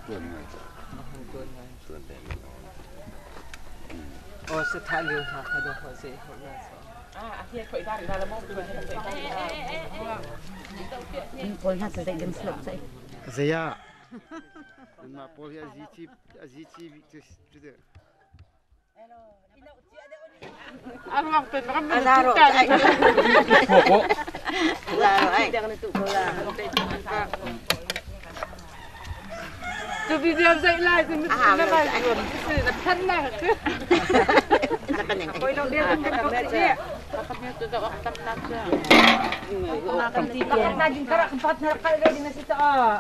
Tuan ngai. Tuan ngai. Tuan te. O se tha liu hna kha do ho se ho na so. Pawl hna cu zei ding slop sai. Zeya. Ma pawl hi azi chi azi chi cu te. Azaro ai. Azaro ai. Tu bi diam zai lai tu na lai tu na phan na ku. Koi lo dia kan kan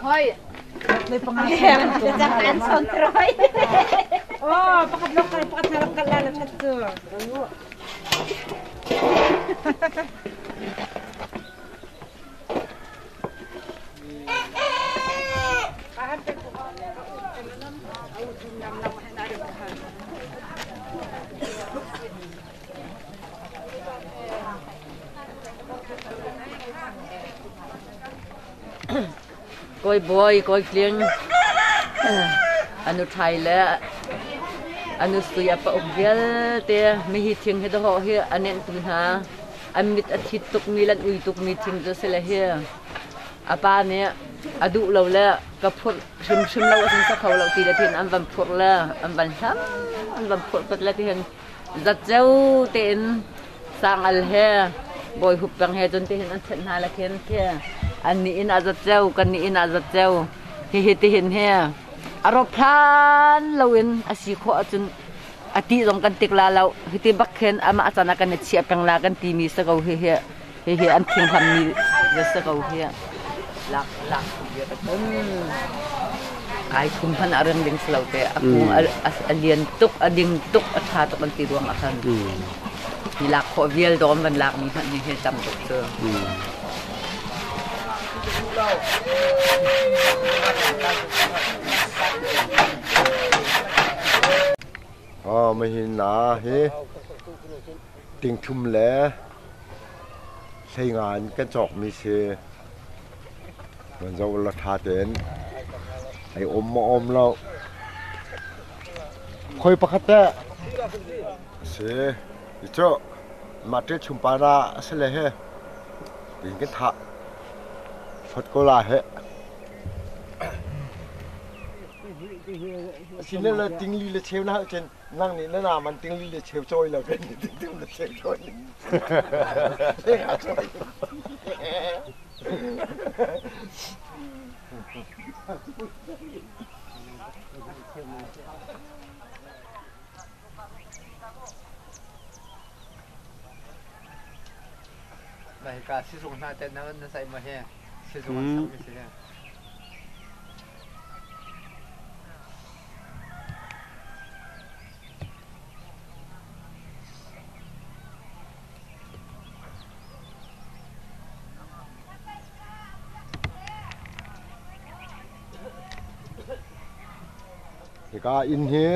Hoi. An son troy. Oh, pakat lo kal pakat na kal la chat tu. Koi boy koi tling anu thai le anu sui a pa uk vialte mi hi thing hi doho hi anen tu hna an mit a thit tuk mi lan ui tuk mi thing cu sile hi apa nih a duh lo le ka phurh hrimhrim lo asin sa kho lo ti le thin an van phurh le an van hlam an van phurh pat le ti hin zatceu tein sangal he bawi hup peng he cun tihin an thenh hna le khin khi an nih in a zatceu kan nih in a zatceu hihi tihin he a rawp hlan loin a si khawh ahcun a ti zong kan tik la lo hiti bak khin amah can ah kan i chiah peng la kan timi si ko hi hi hihi an thing hlammi za si ko hi lak lak ai thum hmanh a reng ding si lo te a kung a lian tuk a ding tuk a ṭha tuk an ti ruang ah khan hi lak khawh vial dawm van lak mi hmanh hi hi tam tuk cu. Oh, mahin na hi ting thum le hlei nga in kan cawkmi si. Van zoh la ṭha tein ai um maw um lo. Khoi pakhat teh si cu mah ṭil chumpa na a si le he tin kan thah phot ko la he. Asine le tingli le cheu na cun nang nih na nam an tingli le cheu cawi lo kan nih tingli le cheu cawi. Hika sizung hna te na na sai ma he sizung an sak mi si he. Hika inn hi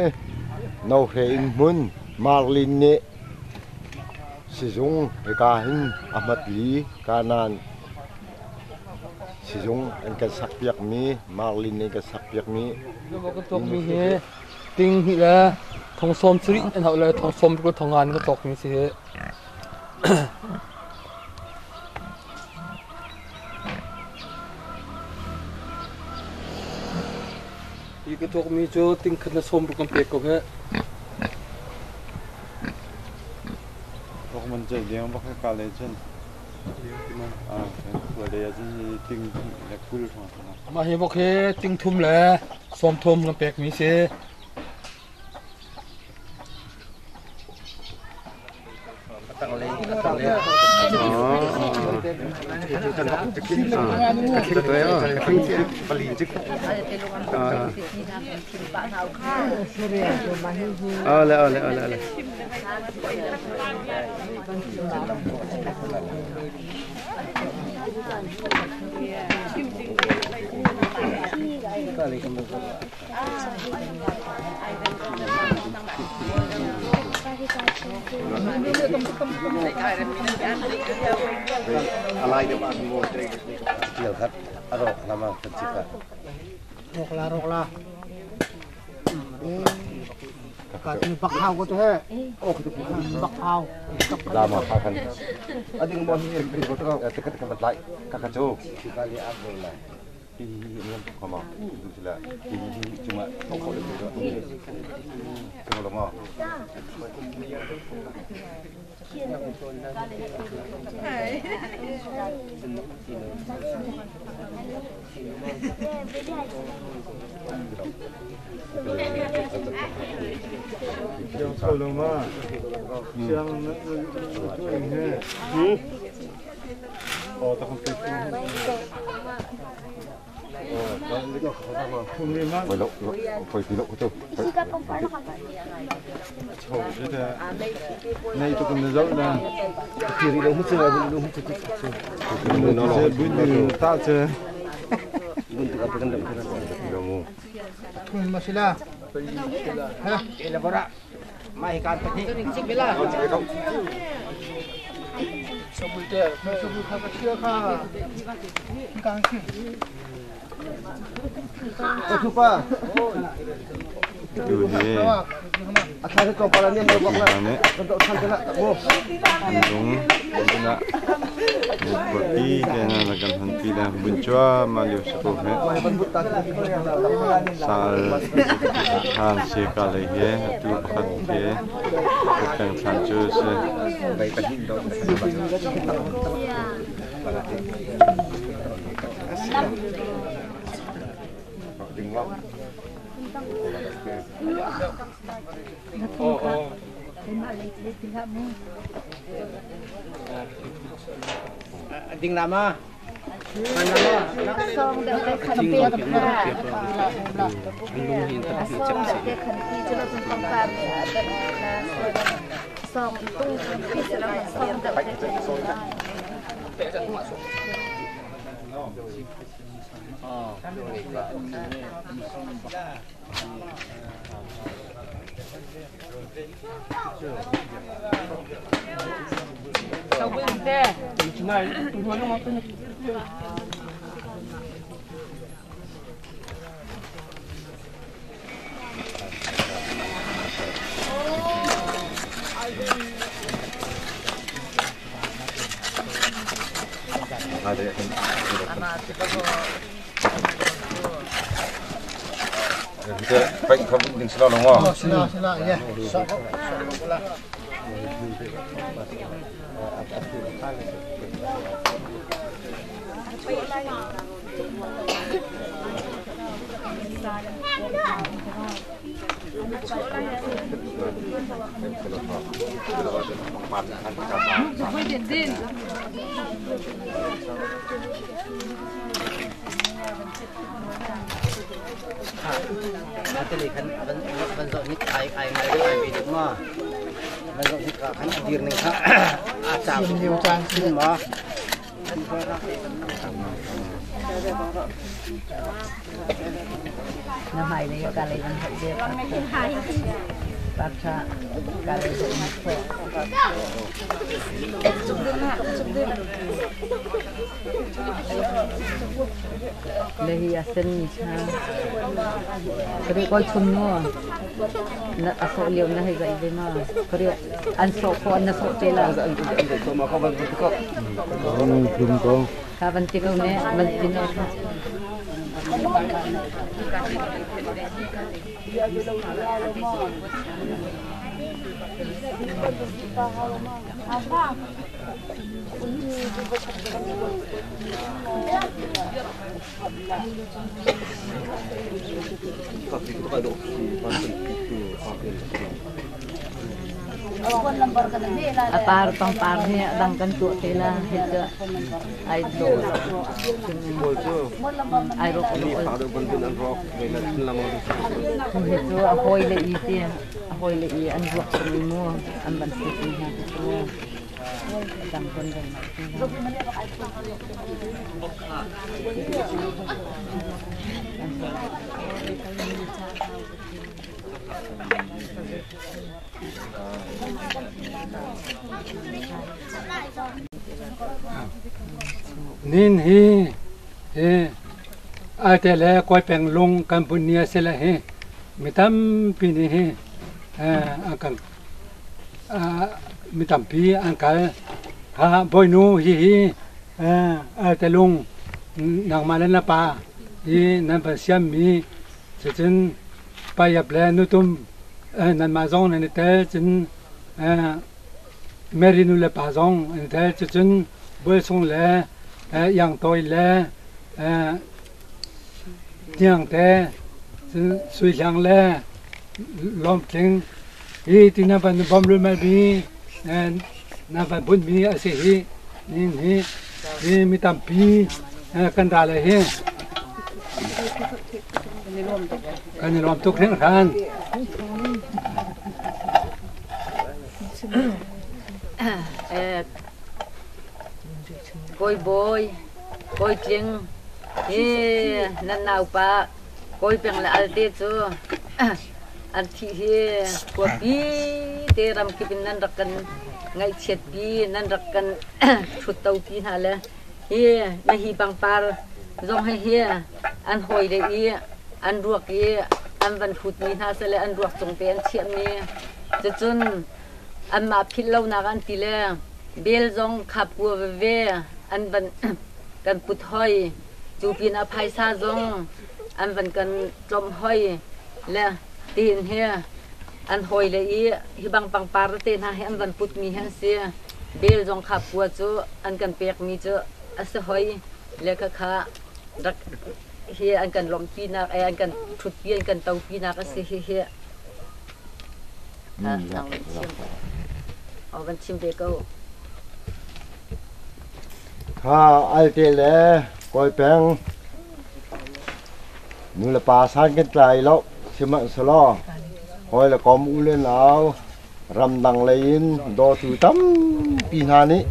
Nohre inn hmun Marlin nih sizung hika hin a hmat li kanan sizung an kan sakpiakmi Marlin nih kan sakpiakmi kan cawkmi hi ting hnih le thong sawm sarih an hauh le thong sawm ruk le thong nga in ka cawkmi si hi. Hi ka cawkmi cu ting khat le sawm ruk kan pek ko hih. Bok man cei deng bak ka le cun. Ah, khua le cun hi ting le 20 hrawng. Mah hi bok hi ting thum le sawm thum kan pekmi si. Ale ale ale ale. Alai deuh ah mo tial khat a rawk lama kan cik Rok la rok la. Bak hau ko he. Bak hau. Lama kan. Ading mo hi ko to ka ka ka lai ka ka chu. Kali abol lai. Hi hi hi ko ma. Du sila. Hi hi cuma ko le ko. Cuma lo ma. Ding lama. Apar pangpar hi dang kan tu te la hi cha ai do ai ro hi chu a hoi le i ti a hoi le i an ruak ni mu an ban se ti ha chu dang kon dang Nin hi he ate le koi peng lung kan bun nia se la he Mi tampi nih hi an kan mi tampi an kal. Ha bawinu hihi Altelung nangmah le na pa hi nan van siammi cucun payap le nutum nanmah zong nan i tel cun Mary nu le pa zong an i tel cucun Bualsung le Iangtawi le Hniangte cun Suihlang le Lawmtling hi ti nan van bawm lulmal mi nan van bunhmi a si hi nihin hi hi mi tampi kan ra le hi kan i lawm tuk hringhran. Kawi Bawi, Kawi Tling, hi nan naupa Kawi Peng le Alte cu an thih hi khuapi te ramkip in nan rak kan ngaihchiatpi, nan rak kan ṭhuttopi hna le hi na hi pangpar zong hi hi an hawile i an ruak i an van hlutmi hna sile an ruak cung te an chiahmi cucun anmah philh lonak an ti le bel zong khap kua veve an van kan put hoi cu pinah phaisa zong an van kan tlawmh hoi le tiin hi an hawile i hi bang pangpar te hna hi an van putmi hi an si. Bel zong kha pua cu an kan pekmi cu a si hoi le khakha rak hi an kan lawmhpinak an kan ṭhutpi an kan topinak a si hi hi. Van chim ve ko. Kha alte le kawi peng nu le pa san kan tlai lo sihmanhsehlaw hawi le kom u le nau ramdang lei in dawtu tampi hna nih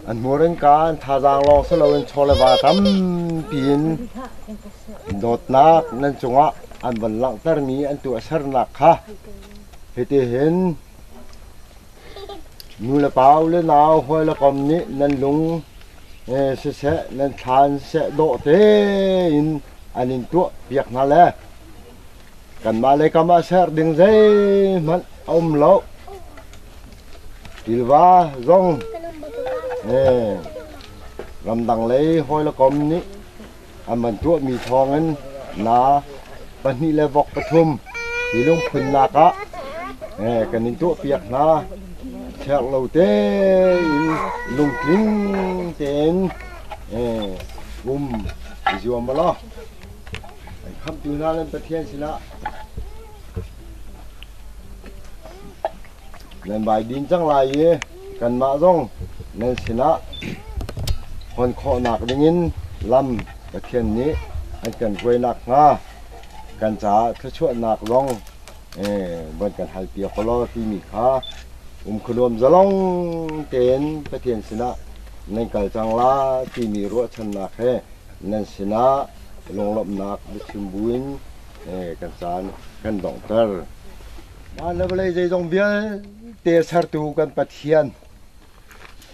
an hmur in ka an thazaang lawng si loin chaw le va tampi in dawtnak nan cungah an van langhtermi an tuahsernak kha hitihin nu le pa u le nau hawi le kom nih nan lung siseh nan thlan siseh dawh tein an in tuah piak hna le kanmah lei kam ah ser ding zeihmanh a um lo. Tilva zong ramdang lei hawi le kom nih an van tuahmi thawngin na pahnih le vok pathum hi lungphunnak ah kan in tuahpiak hna. Cherh lo tein lungtling tein um i zuam u law khamhtu hna nan Pathian sinah nan vai din cang lai i kanmah zong nan sinah hon khawhnak dingin lam Pathian nih an kan hruainak hnga kan caah thluachuahnak zong von kan halpiak u law timi kha umkhunuam zalong tein Pathian sinah nan kal cang la timi ruahchannak he nan sinah lunglawmhnak biachim buin kan caan kan donghter. Van le vawlei zeizong vialte sertu kan Pathian,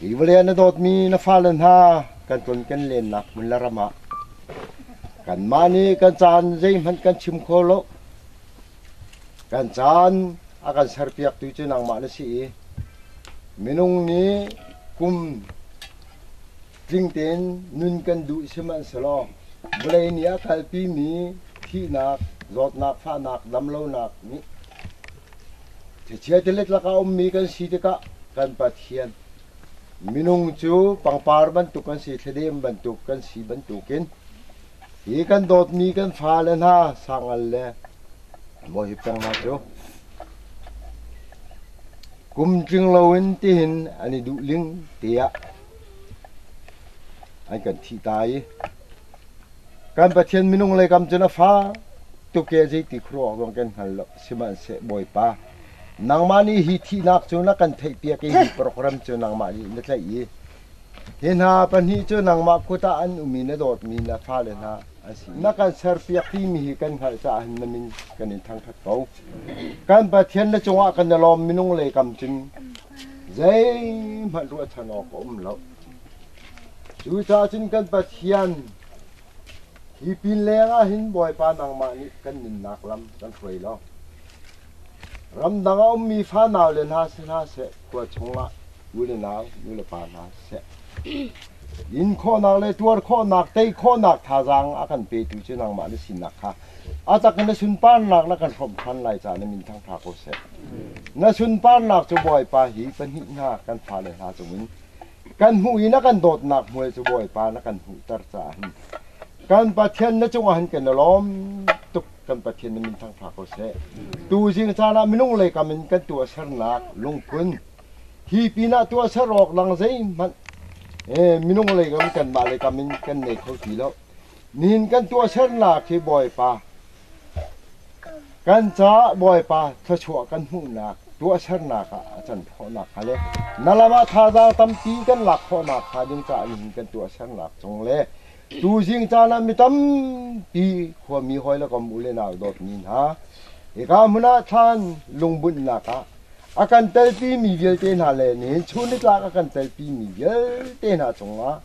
hi vawlei ah na dawtmi na fale hna kan ton kan lennak hmun le ram ah kanmah nih kan caan zeihmanh kan chim kho lo. Kan caan a kan serpiaktu cu nangmah na si i minung nih kum tling tein nun kan duh sihmanhsehlaw vawlei nih a kalpimi thihnak, zawtnak, fahnak, damlonak nih thlichia tilet lakah a ummi kan si tikah kan Pathian minung cu pangpar bantuk kan si, thladem bantuk kan si bantukin hi kan dawtmi kan fale hna sangal le mawi peng hna cu kum tling loin tihin an i duh ling tiah an kan thih ta i kan Pathian minung lei kam cun a fa tuk e zeiti khuaruah zong kan hngal lo. Sihmanhseh Bawipa, nangmah nih hi thihnak cu na kan theihpiak i hi program cu nangmah nih na tlaih i hi hna pahnih cu nangmah kut ah an um i na dawtmi na fale hna an si. Na kan serpiak timi hi kan hngalh caah hin na min kan in thangṭhat ko. Kan Pathian na cungah kan i lawm. Minung lei kam cun zeihmanh ruahchan awk a um lo. Cucaah cun kan Pathian, Hi pin leng ah hin Bawipa nangmah nih kan nunnak lam kan hruai law ramdang a ummi fanau le hna si hna seh, khua chungah u le nau, nu le pa hna seh, in khawhnak le tuar khawhnak, tei khawhnak thazaang a kan petu cu nangmah na sinak kha a tak in na sunparnak na kan hrawmh ṭhan lai caah na min thangṭha ko seh. Na sunparnak cu Bawipa hi pahnih hna kan fale hna cungin kan hmuh i na kan dawtnak hmual cu Bawipa na kan hmuhter caah hin kan Pathian na cungah hin kan i lawm tuk. Kan Pathian na min thangṭha ko seh. Tuzing caan ah minung lei kam in kan tuahsernak lungphun hi pinah tuahser awk dang zeihmanh minung lei kam kanmah lei kam in kan nei kho ti lo. Nihin kan tuahsernak hi Bawipa kan caah Bawipa thluachuah kan hmuhnak tuahsernak ah a can khawhnak hnga le na lam ah thazaang tampi kan lak khawhnak hnga ding caah nihin kan tuahsernak cung le tuzing caan ah mi tampi khuami hawi le kom u le nau dawtmi hna hika hmun ah thlan lungbunhnak ah a kan telpi mi vialte hna le nihin chun nitlak a kan telpi mi vialte hna cungah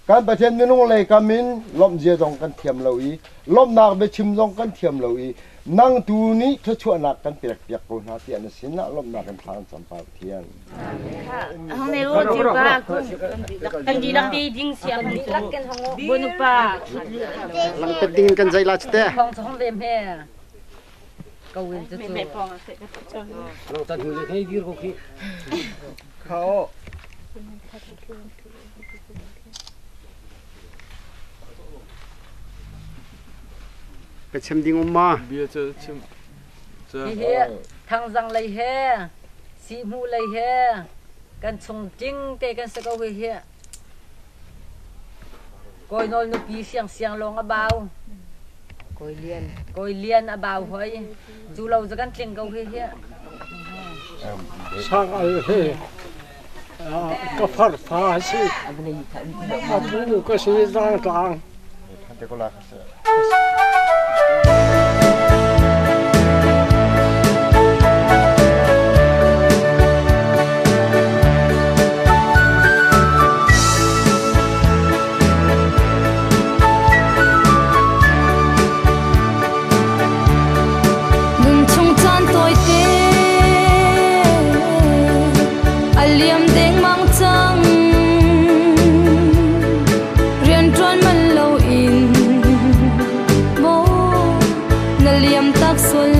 kan Pathian minung lei kam in lawmhzia zong kan thiam lo i lawmhnak biachim zong kan thiam lo i nang tu nih thluachuahnak kan pek piak ko hna tiah na sin ah lawmhnak in thla kan cam Pa Pathian. Langpet ding in kan zai la chite. Khao. Ka chim ding um ma? Bia cu chim. Hihi thangzang lei he sihhmuh lei he kan chung ting te kan si ko hihi. Kawi Nawl nupi siangsiang lawng a bau. Kawi Lian. Kawi Lian a bau hoi. Cu lo cu kan tling ko hihi. Sang al he ka far fa si. A bu ka si tlang tlang. Nunchung caan tawite a liam dengmang cang. Rianṭuan man loin maw na liam tak sual.